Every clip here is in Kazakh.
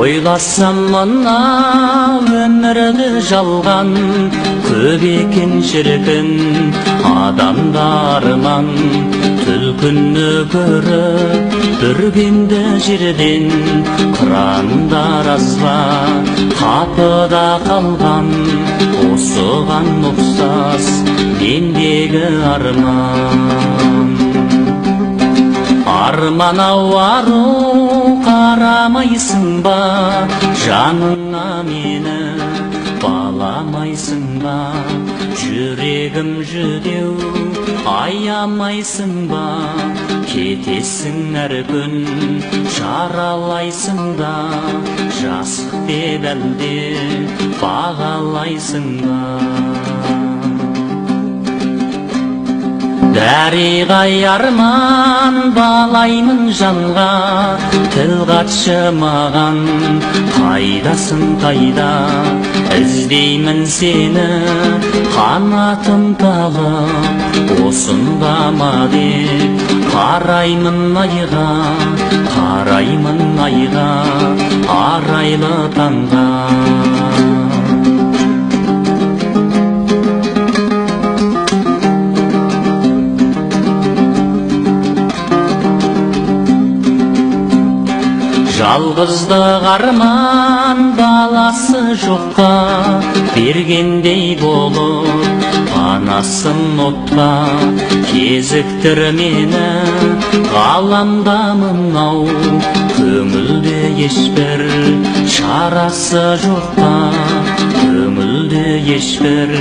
Ойласам мына өмірді жалған, көп екен шіркін адамда арман. Түлкіні көріп бүргенді жерден, қырандар аз ба қапыда қалған. Осыған ұқсас мендегі арман. Арман ау ару, қарамайсың ба, жаныңа мені баламайсың ба? Жүрегім жүдеу, аямайсың ба? Кетесің әр күн, жаралайсың да, жастық деп әлде бағалайсың ба? Дариғай арман, балаймын жанға, тіл қатшы маған, қайдасың қайда? Іздеймін сені, қанатым талып, осында ма деп қараймын айға, қараймын айға, арайлы таңға. Жалғыздық арман баласы жоққа, бергендей болып панасын отқа. Кезіктір мені ғаламда мынау, көңілде ешбір шарасы жоққа, көңілде ешбір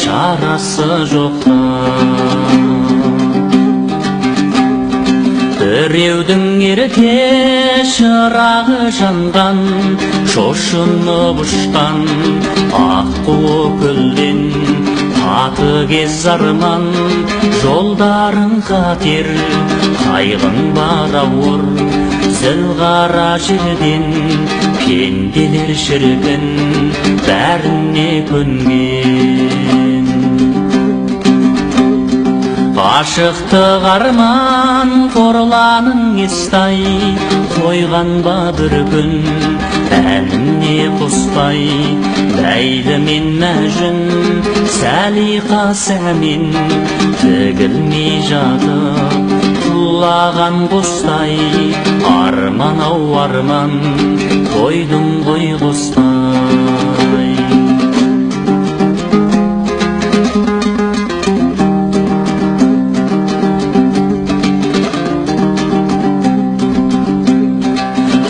шарасы жоққа. Біреудің ерте шырағы жанған, шошынып ұшқан аққуы көлден. Қатыгез арман, жолдарың қатер, қайғың бар ауыр, зіл қара жерден. Пенделер шіркін бәріне көнген. Ғашықтық арман қорланың естай, қойған ба бір күн әніне қоспай. Ләйлі мен Мәжүн, Сәлиқа Сәмен, тігілмей жатып құлаған құстай. Арман ау арман, қойдың ғой қостай.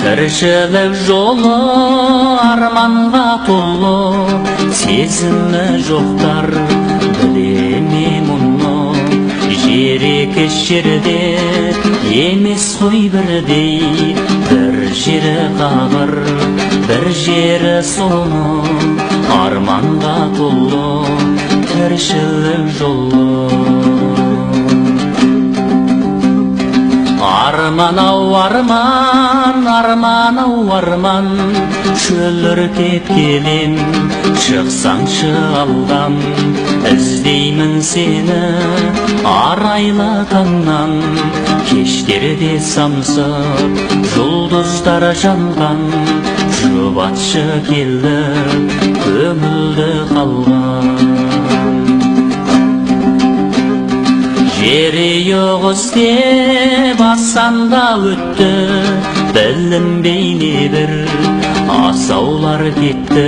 Тіршілік жолы арманға толы, сезімі жоқтар біле ме мұны? Жер екі жерде емес қой бірдей, бір жері қағыр, бір жері соны. Арманға толы тіршілік жолы. Арман ау арман, арман ау арман, шөліркеп келем, шықсаңшы алдан. Іздеймін сені арайлы таңнан, кештерде самсып жұлдыздар жанған. Жұбатшы келді көңілді қалған. Жері жоқ іздеп асанда өтті, білінбей небір асаулар кетті.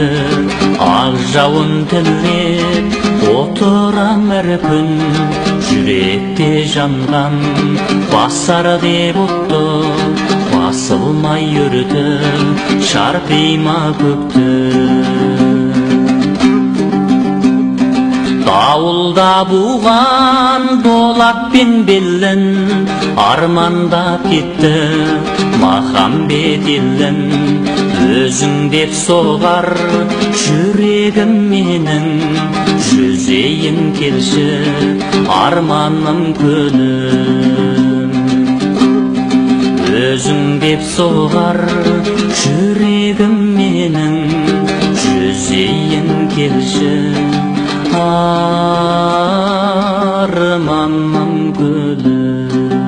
Ақ жауын тілеп отырам әр күн, жүректе жанған басар деп отты, басылмай өрті шарпима көкті. Дауылда буған болатпен белін, армандап кетті Махамбет елін. Өзің деп соғар жүрегім менің, жүзейін келші арманым көлім. Өзің деп соғар жүрегім менің, жүзейін келші арманым көлім.